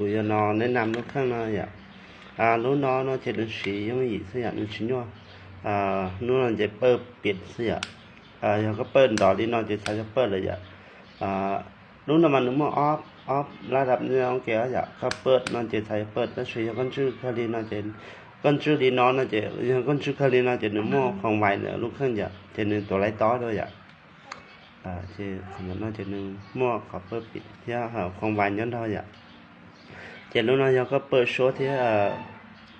Kuv yuav no neb nam lub kheej no yom. Lub no no ces nws siv yooj yim xwb yom, nws tsis nyuaj. Lub no ces pawj pim xwb yom. Yog koj pawj nrov li no ces txhais yog pawj lawm yom. Lub no mas nws muaj ob, ob lab dab kev yom, koj pawj no ces txhais yog pawj, tab sis yog koj ntswj kawg li no ces, koj ntswj li no no ces, yog koj ntswj kawg li no ces nws muaj khoom vais ntawm lub kheej yom, ces nws tuav laib tob dua yom. Ces qhov ntawm no ces nws muaj qhov pawj pim thiab khoom vais nyob nrog yom. Ces lub no yog koj pawj suab thiab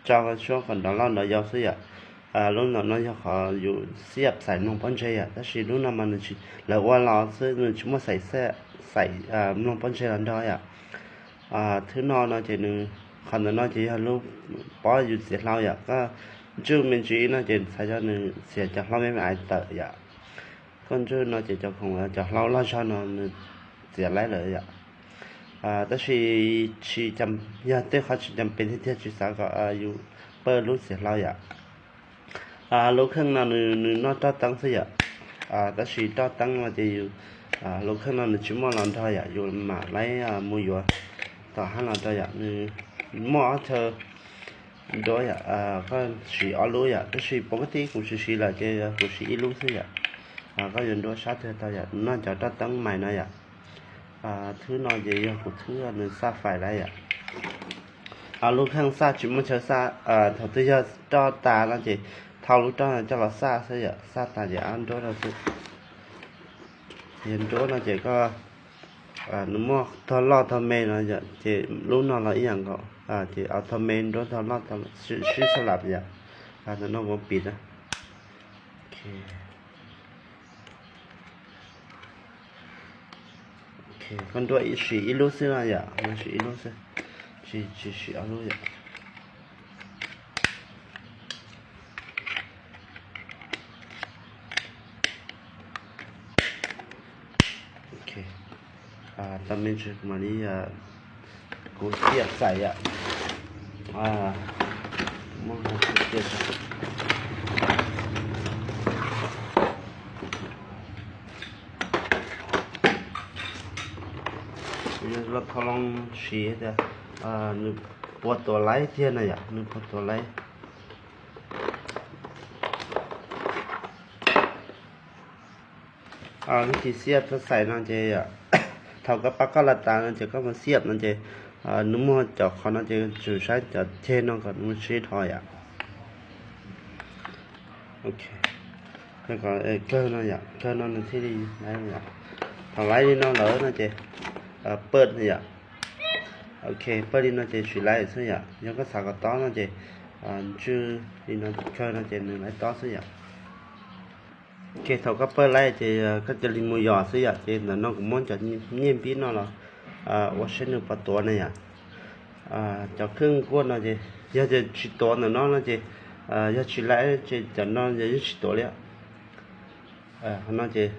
tso suab kom nrov loj nrov yau xwb yom. Lub ntawm no yog qhov yus xiab xaim mloog pob ntseg yom, tab sis lub no mas nws tsis, lawv ua los xwb, nws tsis muaj xaim, xaim mloog pob ntseg los nrog yom. Thwb no no ces nws, qhov ntawm no ces yog lub pob yus txiav hlau yom, koj ntswj me ntsis no ces txhais yog nws txiav cov hlau me me ais tawm yom. Koj ntswj no ces cov khoom cov hlau loj zog no nws txiav laib lawm yom. Tab sis tsis, yog tej qhov tsis cam pes tiag tiag tsis xav kom yus pawj lub txiav hlau yom. Lub kheej no nws noj roj teeb xwb yom. Tab sis roj teeb no ces yus, lub kheej no nws tsis muaj los nrog yom, yus mam laib mus yuav tom hab los nrog yom. Nws muaj ob chaw nruab yom, koj siv ob lub yom, tab sis pov kab tib kuv tsis siv lawm ces kuv siv ib lub xwb yom. Koj yuav nruab sab twg tau yom, noj cov roj teeb mais no yom. Thwb no ces yog kuv thwb nws xaj fais lawm yom. Lub kheej xaj tsis muaj chaw xaj, thaum twg yog roj tas no ces thau lub roj no coj los xaj xwb yom, xaj tas ces ab nruab rau xwb. Yog nruab no ces koj, nws muaj tog loj tog me no yom, ces lub no los ib yam nkaus, ces tog me nruab tog loj sib xab lab yom. Ntawm no kuv pim na. Koj nruab siv ib lub xwb no yom, siv ib lub xwb, tsis, tsis siv ob lub yom. Tau me ntsis kuv mam li, kuv tiam xais yom. Los thau loo siv tias nws puas tuav laib tiag na yom, nws puas tuav laib. Vib tis xiab txhob xais no ces thaum koj pab koj laj tas no ces koj mus xiab no ces nws muaj cov qhov no ces tsum saib cov ceg no kom nws sib dhos yom. Ok, kawg no yom, kawg no nws thiaj li laib yom. Thaum laib li no lawm no ces pawj yom. Ok, pawj li no ces tsis laib xwb yom. Yog koj xav kom tob no ces ntswj li no, kawg no ces nws laib tob xwb yom. Ok, thaum koj pawj laib ces koj cia li mus yos xwb yom. Ces ntawm no kuv muab cov nyiaj npib no los ua saib nws puas tuav na yom. Cov kheej kuaj no ces yog tias tsis tuav ntawm no no ces, yog tsis laib ces cov no yog yeej tsis tuav li. Qhov no ces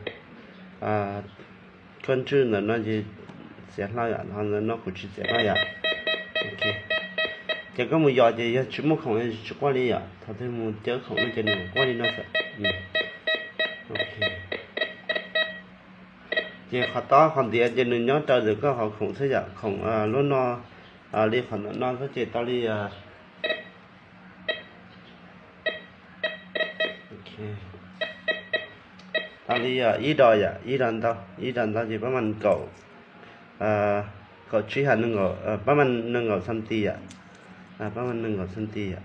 koj ntswj ntawm no ces txiav hlau yom, ho ntawm no kuv tsis txiav hlau yom. Ok, ces koj mus yos ces yog tsis muaj khoom tsis quaj li yom, thaum twg mus cawv khoom no ces nws quaj li no xwb. Ces qhov tob qhov ntiav ces nws nyob raws ntawm koj qhov khoom xwb yom, khoom lub no li qhov ntawm no xwb ces tau li tau li ib dos yom, ib dos ntau, ib dos ntau ces pab mas kaum, kaum tsib ha, pab mas nees nkaum xas tis yom, pab mas nees nkaum xas tis yom.